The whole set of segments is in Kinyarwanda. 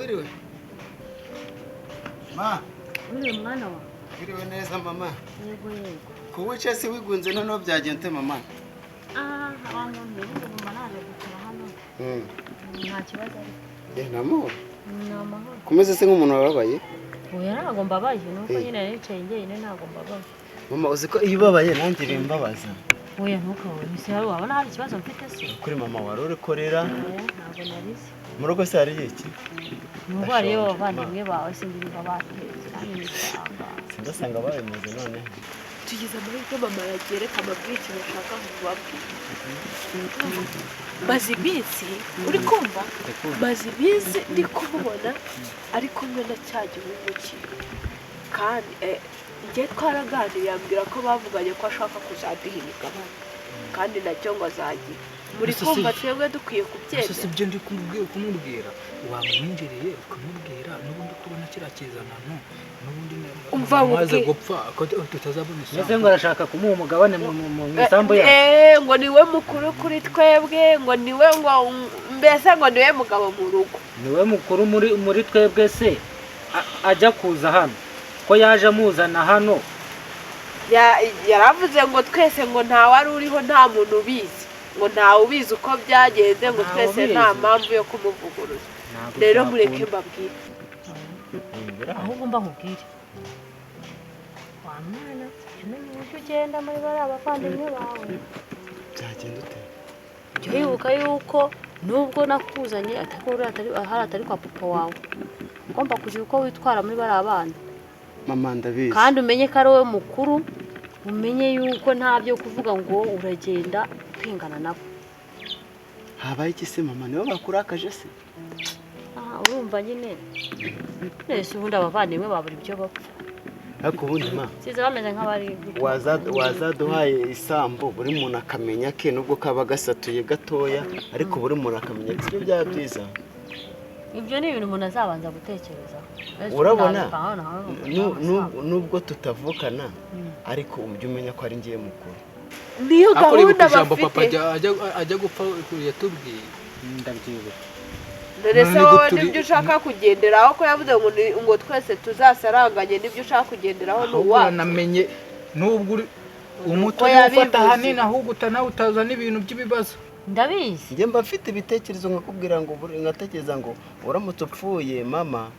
Wiriwe ma. Wiriwe mwana wa. Wiriwe neza mama. Yego yego. Kuwica se wigunze noneho byagenze mama? Ah, abantu ntibumva naje gukora hano. Nta kibazo ariko. Ni amahoro. Ni amahoro. Kumeze se nk'umuntu wababaye? Oya, ntabwo mbabaye, nuko nyine nicaye njyenyine, ntabwo mbabaye. Mama, uzi ko iyo ubabaye nanjye bimbabaza. Oya, ntukabone se, wabona hari ikibazo mfite se? Kuri mama wari uri korera. Oya, ntabwo narize. Mu rugo se hari iki? Nubwo hariyo abavandimwe bawe sinzi niba batetse. Sindasanga babimuze noneho. Tugize amahirwe mama yagereka amabwire ikintu ashaka kubabwira. Maze iminsi uri kumva, maze iminsi ndi kumubona ari kumwe na cya gihugu cye, kandi njye twaraganiriye ambwira ko bavuganye ko ashaka kuzaduha imigabane kandi nacyo ngo azagira. Muri kumva twebwe dukwiye kubyemera. Gusa ibyo ndi kumubwira wamwinjiriye ukamubwira n'ubundi kubona kiriya kizanano n'ubundi maze gupfa ko tutazabona isambu. Mbese ngo arashaka kumuha umugabane mu isambu yawe? Ngo niwe mukuru kuri twebwe, ngo niwe, ngo mbese ngo niwe mugabo mu rugo. Niwe mukuru muri twebwe se ajya kuza hano ko yaje amuzana hano? Yaravuze ngo twese ngo nta wari uriho, nta muntu ubizi, ngo ntawe ubizi uko byagenze, ngo twese nta mpamvu yo kumuvuguruza. Rero mureke mbabwire. Ahubwo mba nkubwire wa mwana, umenye uburyo ugenda muri bariya bavandimwe bawe. Byagenda ute? Jya wibuka yuko nubwo nakuzanye hari atari kwa papa wawe, ugomba kugira uko witwara muri bariya bana. Mama ndabizi. Kandi umenye ko ari wowe mukuru, umenye yuko nta byo kuvuga ngo uragenda kwingana nabo. Habaye iki se mama? Nibo bakurakaje se? Ah, urumva nyine. Nese ubundi abavandimwe babura ibyo bapfa. Ariko ubundi ma size bameze nk'abari wazaduhaye isambu buri muntu akamenya ke, nubwo kaba gasatuye gatoya, ariko buri muntu akamenya ko byaba byiza. Ibyo ni ibintu umuntu azabanza gutekereza. Urabona nubwo tutavukana ariko ujye umenya ko ari ngiye mukuru. Niyo gahunda bafite. Papa ajya gupfa yatubwiye. Ndabyibuka. Dore se wowe nibyo ushaka kugenderaho ko yavuze ngo twese tuzasaranganye, nibyo ushaka kugenderaho ni uwacu. Namenye nubwo umuto ufata hanini ahubwo utanawe utazana ibintu by'ibibazo. Ndabizi. Njye mba mfite ibitekerezo nkakubwira ngo nkatekereza ngo uramutse upfuye mama,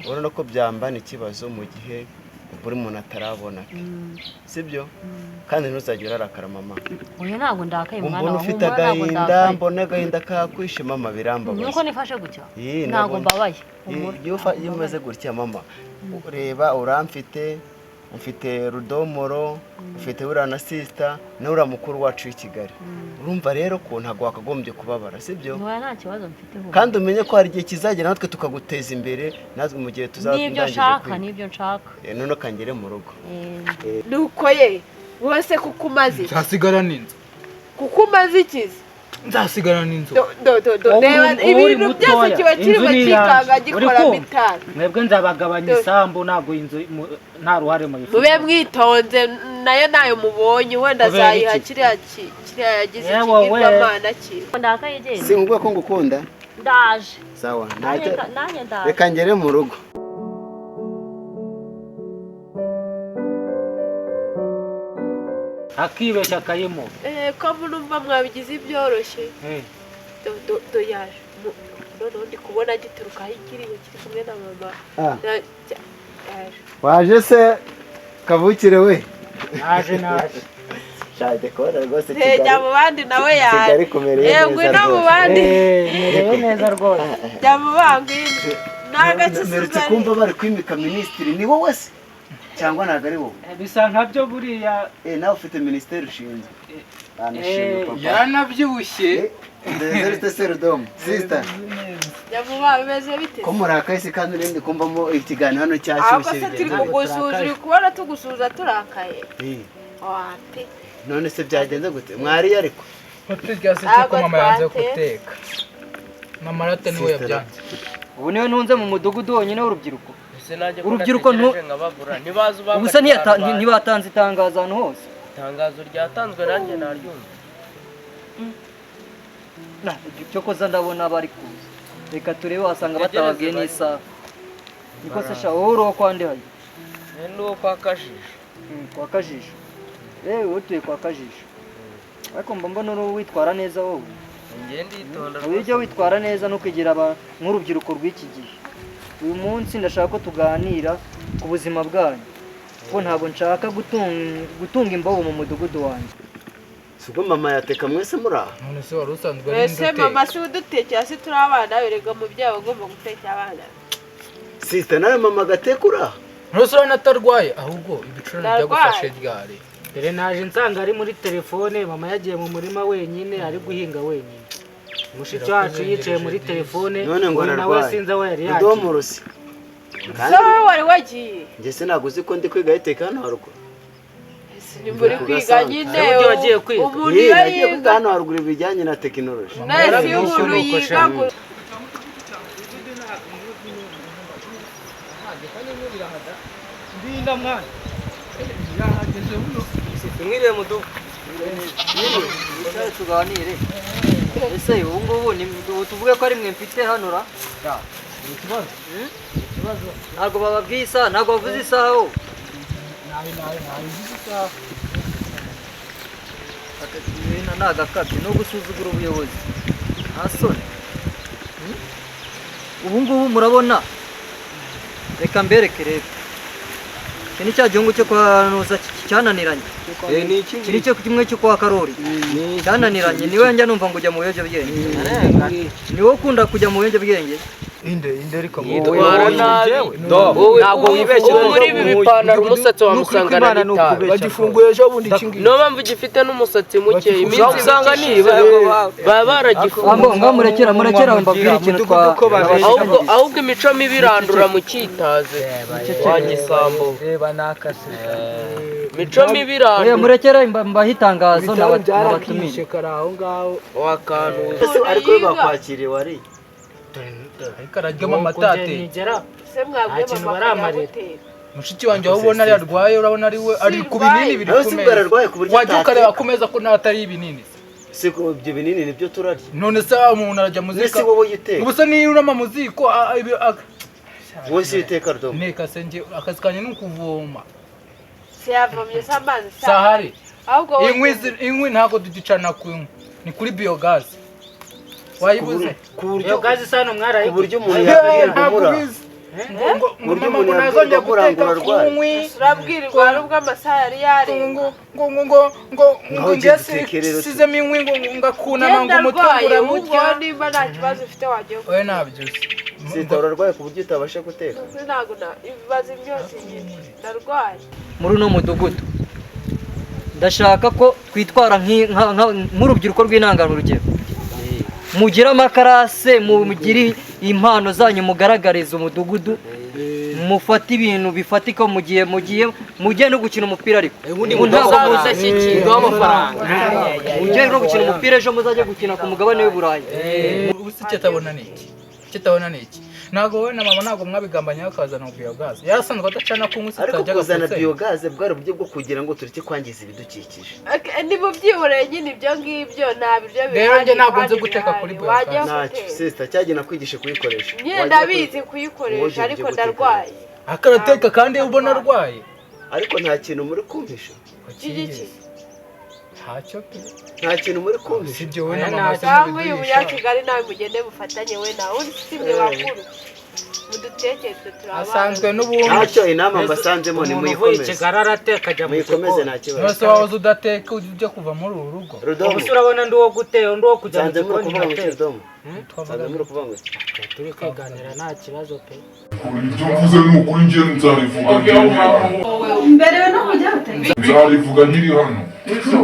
urabona ko byambana ikibazo mu gihe buri muntu atarabona ke. Sibyo? Kandi ntuzajye urarakara mama. Oya, ntabwo ndakaye mwana wawe. Mbona ufite agahinda, mbona agahinda kakwishe mama, birambabaza. Nuko nifashe gutya. Ntabwo mbabaye. Iyo umeze gutya mama, reba uramfite, mfite Rudomoro, ufite uriya na sister, na uriya mukuru wacu i Kigali. Urumva rero ko ntabwo wakagombye kubabara, sibyo? Oya, nta kibazo mfite. Kandi umenye ko hari igihe kizagera natwe tukaguteza imbere, natwe mu gihe tuzaba nibyo nshaka, nibyo nshaka. None kangere mu rugo. Nuko ye wose kuko umaze nzasigara n'inzu. Kuko umaze ikizi? Nzasigara n'inzu. Ibintu byose kiba kirimo kikanga gikora mitari. Mwebwe nzabagabanya isambu, ntabwo inzu nta ruhare muyifite. Mube mwitonze nayo nayo mubonye, wenda azayiha kiriya yagize ikigirwamana cye. Ndakaye genda. Sinkubwiye ko ngukunda? Ndaje. Sawa, nanjye ndaje. Reka ngere mu rugo. Akibeshya akayimo. Ko murumva mwabigize ibyoroshye. Do yaje. Noneho ndi kubona gituruka aho ikiriye kiri kumwe na mama. Waje se kavukire we? Naje naje. Shade kubona rwose Kigali. Jya mu bandi nawe yaje. Kigali kumereye neza rwose. Ngwino mu bandi. Mereye neza rwose. Jya mu bandi. Nagakizuza. Kumva bari kwimika minisitiri ni wowe se? Cyangwa ntabwo ari wowe? Bisa nkabyo buriya. Nawe ufite minisiteri ushinzwe. Banashimye papa. Yaranabyibushye. Ndeze se Rudomo. Sister. Yavuba bimeze bite? Ko murakaye se kandi urinde kumvamo ikiganiro hano cyashyushye. Ahubwo se turi kugusuhuza, uri kubona tugusuhuza turakaye. Wapi? None se byagenze gute? Mwari ariko. Hotel ko mama yanze guteka. Mama rate niwe yabyanze. Ubu niwe ntunze mu mudugudu wonyine w'urubyiruko. Urubyiruko ubusa ntibatanze itangazo ahantu hose. Itangazo ryatanzwe nanjye naryumva. Cyo koza ndabona bari kuza. Reka turebe wasanga batababwiye n'isaha. Niko se sha, wowe uri uwo kwa nde hajya? Ni uwo kwa Kajisho. Kwa Kajisho. Wowe utuye kwa Kajisho. Ariko mba mbona uri witwara neza wowe. Njye nditonda. Wowe ujya witwara neza no kugira nk'urubyiruko rw'iki gihe. Uyu munsi ndashaka ko tuganira ku buzima bwanyu. Kuko ntabwo nshaka gutunga imbobo mu mudugudu wanjye. Sibwo mama yateka mwese muraha? None se wari usanzwe ari Ese mama si udutekera se turi abana berega mu byabo agomba gutekera abana. Sister nawe mama agateka uraha? None se urabona atarwaye ahubwo ibicurane byagufashe ryari? Dore naje nsanga ari muri telefone, mama yagiye mu murima wenyine ari guhinga wenyine. Mushiki wacu yicaye muri telefone, none ngo nawe sinzi aho yari yagiye. Rudomurusi. So wari wagiye? Njye se ntabwo uzi ko ndi kwiga iteka hano haruguru. Muri kwiga nyine umuntu yagiye kwiga hano haruguru ibijyanye na tekinoloji. Nese umuntu yiga ndinda mwana. Mwiriwe mudugu. Mwiriwe tuganire. Ese ubu ngubu ni tuvuge ko ari mwe mfite hano ra? Ikibazo. Ikibazo. Ntabwo bababwiye isaha, ntabwo bavuze isaha ho. Ni agakabye no gusuzugura ubuyobozi. Nta soni. Ubu ngubu murabona. Reka mbereke rero. Iki ni cya gihungu cyo kwa Nuza cyananiranye. Iki ni cyo kimwe cyo kwa Karori. Cyananiranye niwe njya numva ngo ujya mu biyobyabwenge. Niwe ukunda kujya mu biyobyabwenge. Inde ariko yitwara nabi. Ntabwo wibeshye muri ibi bipantaro umusatsi wamusangana n'itabi. Bagifunguye ejo bundi iki ngiki. Niyo mpamvu gifite n'umusatsi muke iminsi usanga niba baba baragifunguye. Ngo murekera mbabwire ikintu twa ahubwo imico mibi irandura mu cyitaze wa gisambo. Reba nakase. Mico mibi irandura. Murekera mbahe itangazo n'abatumiye. Aho ngaho wakanuza. Ariko bakwakiriye wari. Ariko araryama amatate. Se mwabwiye mama akajya Mushiki wanjye aho ubona ari arwaye urabona ari we ari ku binini biri ku meza. Wajya ukareba ku meza ko ntatari ibinini. Se ko ibyo binini nibyo turarya. None se umuntu arajya muzika. Nese wowe yiteka. Ubusa niyo urama muziko wowe si iteka Rudomo. Neka se nge akazi kanye ni ukuvoma. Se yavomye se amazi sahari. Ahubwo inkwi ntabwo tugicana ku inkwi ni kuri biogaz. Wayibuze ku buryo gazi sano mwarayi ku buryo umuntu yabwirwa mura ngo mama ngo nazongera guteka kunkwi urabwirwa nubwo amasaha yari yarenga ngo ngo ngo ngo ngo ngesizemo inkwi ngo ngakunama ngo umutwe uramurya nimba nta kibazo ufite wagiye oya ntabyo uzi sita urarwaye ku buryo utabasha guteka ntabwo ibibazo byose ndarwaye muri uno mudugudu ndashaka ko twitwara nk'urubyiruko rw'intangarugero. Mugire amakarase, mugire impano zanyu mugaragariza umudugudu, mufate ibintu bifatika mugiye mugiye no gukina umupira ariko ntabwo muzashyikirwa amafaranga. Mugiye no gukina umupira ejo muzajya gukina ku mugabane w'i Burayi. Ubu se kitabona ni iki? Kitabona ni iki? Ntabwo wowe na mama ntabwo mwabigambanye akazana biogaz. Yarasanzwe adacana ku nkusi ariko kuzana biogaz bwari uburyo bwo kugira ngo tureke kwangiza ibidukikije. Ni mu byihoreye nyine ibyo ngibyo nta biryo bihari. Rero njye ntabwo nzi guteka kuri biogaz. Ntacyo sister cyagiye nakwigisha kuyikoresha. Nyine ndabizi kuyikoresha ariko ndarwaye. Akarateka kandi ubona arwaye. Ariko nta kintu muri kumvisha. Iki ntacyo pe. Nta kintu muri kumvisha. Sibyo wowe na mama se. Cyangwa uyu munyakigali nawe mugende mufatanye we nawe undi si mwe bakuru. Mudutekere twe turi abana. Asanzwe n'ubundi. Ntacyo inama mbasanzemo ni muyikomeze. Kigali arateka ajya mu muyikomeze nta kibazo. Nose wahoze udateka ujya kuva muri uru rugo. Ubu se urabona ndi uwo guteka ndi uwo kujya mu gikoni ngateka. Nsanze muri kuvuga ngo turi kwiganira nta kibazo pe. Ibyo mvuze ni ukuri njye nzarivuga nkiri hano. Mbere no kujya guteka. Nzarivuga nkiri hano.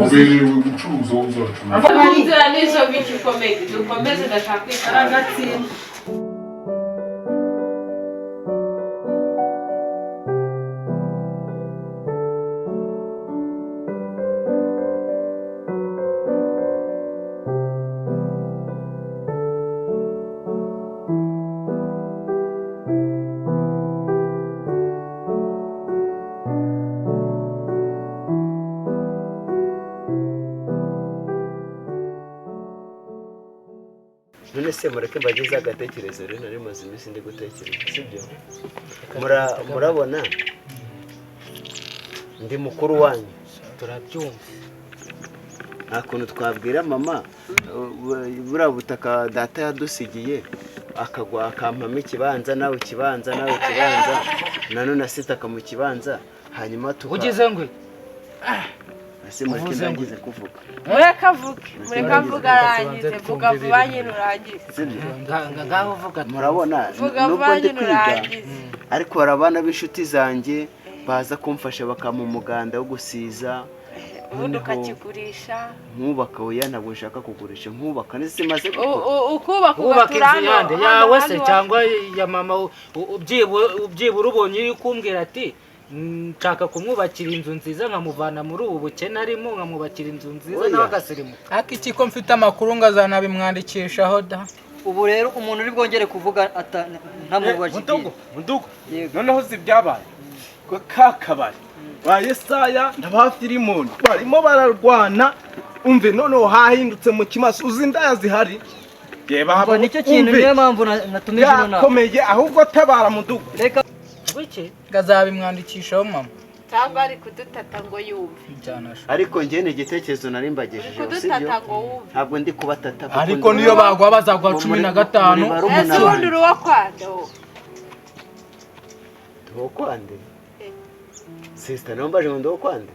Uberewe gucuruza aho uzacuruza. Inzira nizo biki komedi dukomeze ndashaka kwitara agatsinda. None se mureke mbagize agatekerezo rero, nari maze iminsi ndi gutekereza, sibyo? Murabona ndi mukuru wanyu, turabyumva. Nta kuntu twabwira mama buriya butaka data yadusigiye, akagwa akampamo ikibanza, nawe ikibanza, nawe ikibanza, nanone asitaka mu kibanza, hanyuma tuka Ugize ngwe? Ese mureke ndangize kuvuga. Mureke avuge, mureke avuge arangize. Vuga vuba nyine urangize. Sibyo? Ngaho uvuga. Murabona Vuga nubwo vuba ndi nyine kwiga, urangize. ariko hari abana b'inshuti zanjye baza kumfasha bakampa umuganda wo gusiza. Ubundi Noneho ukakigurisha. Nkubaka? Oya, ntabwo nshaka kugurisha, nkubaka nisimaze gukora. Ukubaka Wubaka inzu ugatura hano yande hano yawe se hano cyangwa ya mama? Byibura ubonye uri kumbwira ati: "Nshaka kumwubakira inzu nziza, nkamuvana muri ubu bukene arimo, nkamwubakira inzu nziza Oya. nawe agasirimuka." Ariko iki, ko mfite amakuru ngo azanabimwandikishaho da? Ubu rero umuntu uri bwongere kuvuga ntamubajije. Mudugu, mudugu. Yego. Noneho si ibyabaye ko ka kabari ba Yesaya na ba Filimoni barimo bararwana. Umve, noneho hahindutse mu kimaso, uzi indaya zihari. Reba Umva, nicyo kintu umve, niyo mpamvu natumije ino nama. Byakomeye ahubwo, tabara mudugu. Reka. Wiki. Ngo azabimwandikishaho mama. Cyangwa ari kudutata ngo yumve. Byanashoboka. Ariko njye ni igitekerezo nari Uri mbagejejeho, sibyo? kudutata ngo wumve. Ntabwo ndi kubatata kuko Ariko niyo bagwa bazagwa 15. muri barumuna Ese ubundi banjye. uri uwo kwande wowe? Ndi kwande, sister? Niyo mbaje ngo ndi kwande.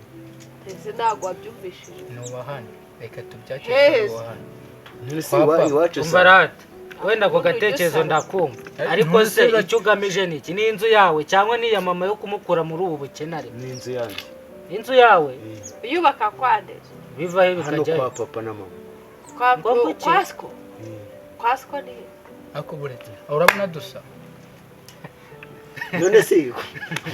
Ese ntabwo wabyumvishije? Nubahane, reka tubyakire. Hehe. Nubahane. None se Papa, iwacu se? Umva rata, wenda ako Ubundi ujya gatekerezo usaba. ndakumva, ariko Ntuzi se icyo ugamije ni iki? Ni inzu yawe cyangwa ni iya mama yo kumukura muri ubu bukene arimo? Ni inzu yanjye. Inzu yawe? Uyubaka kwande? Bivahe Hano bikajyayo? kwa papa na mama. Kwa Ngo kuki? kwa siko, kwa siko ni he? Ariko buretse, urabona dusa. None se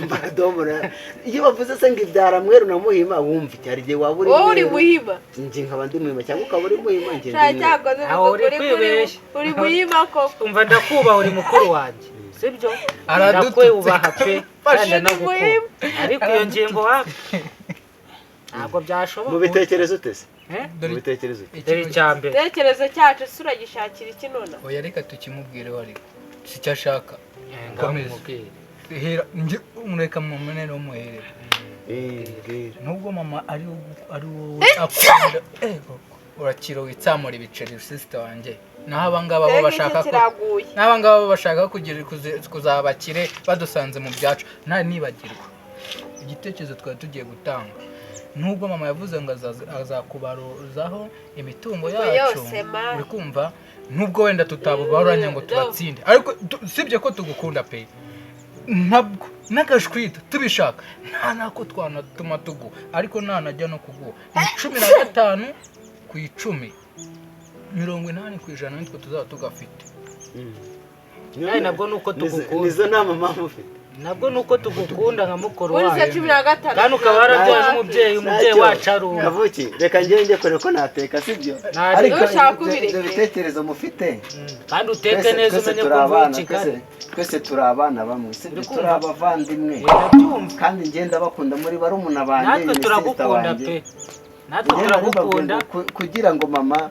mbadomora, iyo bavuze se ngo ibyara mweru na muhima, wumva iki? Hari igihe waba uri Wowe uri mweru, muhima. Njye nkaba ndi muhima, cyangwa ukaba uri muhima, njye ndi Nta mweru. cyakoze. Aho uri uri kwibeshya. Uri muhima koko. Umva, ndakubaha, uri mukuru wanjye, sibyo? Aradututse. Ndakubaha pe, kandi Uri ndagukunda, muhima. ariko iyo ngingo wapi, ntabwo byashoboka. Mu bitekerezo ute se? Eh? Mu bitekerezo ute? Dore icya mbere. Igitekerezo cyacu se uragishakira iki none? Oya, reka tukimubwireho, ariko si icyo ashaka. Ngaho Komeza. mubwire. Hera njye, mureka mumenere umuherere. Eh, bwira. Nubwo mama ari wowe akunda, ego urakira witsamura ibiceri, sister wanjye. Naho abangaba bo Mbega bashaka iki ko kiraguye. n'abangaba bo bashaka kugira kuzaba abakire badusanze mu byacu. Nta nibagirwa igitekerezo twari tugiye gutanga, nubwo mama yavuze ngo azakubaruzaho imitungo Ubwo yacu. yose, ma. Uri kumva, nubwo wenda tutabubaruranya ngo tubatsinde, ariko sibye ko tugukunda pe, ntabwo n'agashwito tubishaka nta nako twanatuma tuguha, ariko ntanajya no kuguha ni 15 ku 10, 80% nitwe tuzaba tugafite. Kandi nabwo ni uko tugukunda. Nizo nama mama ufite? Nabwo ni uko tugukunda nka mukuru Muri se wacu, 15. kandi ukaba warabyaje umubyeyi, umubyeyi Ntacyo. wacu ari uwo. Kavuki, reka njye njye kure ko nateka, sibyo? Nta- Ariko Nushaka ibyo ubireke. bitekerezo mufite, Kandi uteke neza, twese umenye turi ko mvuye i abana, Kigali. twese turi abana bamwe, sibyo? Uri kumva? Turi abavandimwe. Ndabyumva. Kandi ngenda bakunda muri barumuna banjye, Natwe ni sister turagukunda wanjye. pe, natwe Njye nari mbabwiye turagukunda. ngo kugira ngo mama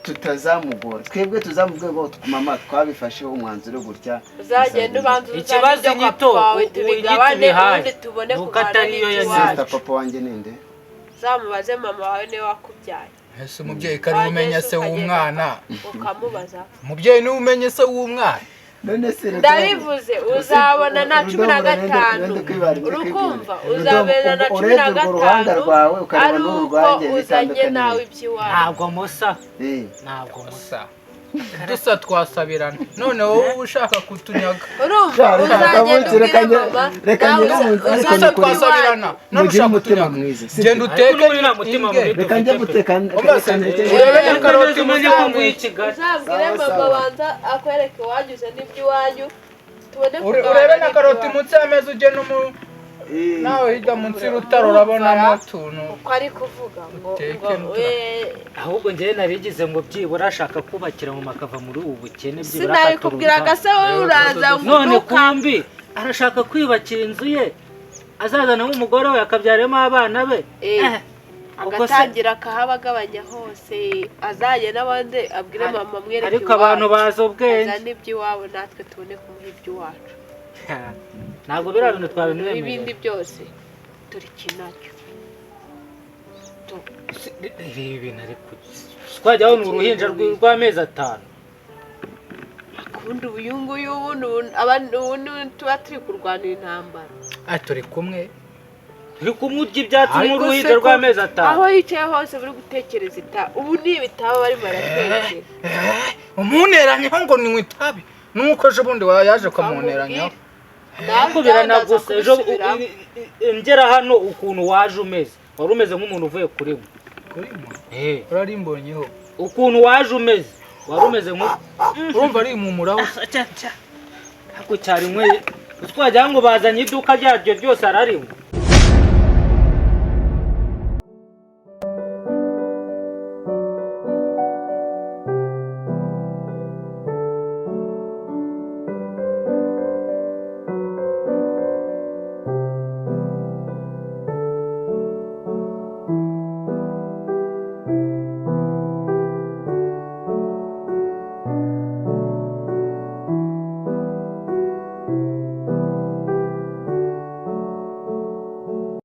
tutazamugora, twebwe tuzamubwira ngo mama twabifasheho umwanzuro gutya. Uzagenda ubanza uzane Ikibazo ibyo kwa inyito, papa wawe, inyito tubigabane, ubihaye. ubundi tubone Nuko kugabana atari yo n'iby'iwacu. Sister, papa wanjye ninde? Uzamubaze mama wawe, niwe wakubyaye. Ese umubyeyi ko ariwe umenya se w'umwana? Ukamubaza. Umubyeyi niwe umenya se w'umwana. None se Ndabivuze, uzabona na 15, urukumva uzabona na cumi na Urebye urwo ruhanga gatanu rwawe ukareba ari n'uru uko rwanjye, uzanye bitandukaniye. nawe iby'iwawe. Ntabwo musa. Eh. Ntabwo musa. Dusa dusa twasabirana, none wowe uba ushaka kutunyaga. Urumva, Sha, reka uzagenda kavuki, ubwire reka mama reka nawe ngere mu nzu, ariko dusa ni ukuri. twasabirana, none Mugire ushaka umutima kutunyaga. mwiza, sibyo? Genda uteke. Ariko n'ubu nta mutima Inge. mubi. Reka njye guteka. Umva se, Reka ndeke. urebe na Ariko karoti neza umenye ko mvuye i Kigali. Uzabwire Sawa, mama sawa. banza akwereke iwanyu, uzane iby'iwanyu, tubone kugabana Urebe na karoti n'iby'iwanyu. munsi y'ameza, ujye no mu Eh. nawe hirya munsi y'urutaro urabonamo utuntu. Uko ari kuvuga ngo Uteke ngo n'utura- we Ahubwo njyewe narigize ngo byibura ashaka kubakira mu makava muri ubu bukene, byibura Sinabikubwiraga akaturuta. se? Wowe uraza None nguduka. kumbi arashaka kwiyubakira inzu ye, azazanamo umugore we, akabyaramo abana be. Eh. Eh, Ubwo se- Agatangira akahabagabanya hose, azajya n'abandi abwire mama amwereke Ariko abantu bazi ubwenge. Azane iby'iwabo natwe tubone kumuha iby'iwacu. Ntabwo biriya bintu Ibindi twabimwemerera. byose dore iki nacyo. Ibi bintu ariko twajyaho ni uruhinja rw'amezi 5. Akundi uyu nguyu ubundi ubu tuba turi kurwanira intambara. Ah, turi kumwe. Turi kumwe urya ibyatsi Ariko nk'uruhinja se ko- rw'amezi 5. Aho yicaye hose buri gutekereza itabi, ubu ni ibitabo barimo baratekera. Umunteranyeho ngo ninywe itabi, nuko ejo bundi yaje ukamunteranyaho. Ariko biranagusa ejo ngera hano ukuntu waje umeze, wari umeze nk'umuntu uvuye kuri mwe. Kuri mwe? Eh. Urarimbonyeho. Ukuntu waje umeze, wari umeze nk'u Urumva ari impumuraho. Ariko cyari mwe, twagira ngo bazanye iduka ryaryo ryose ararinywa.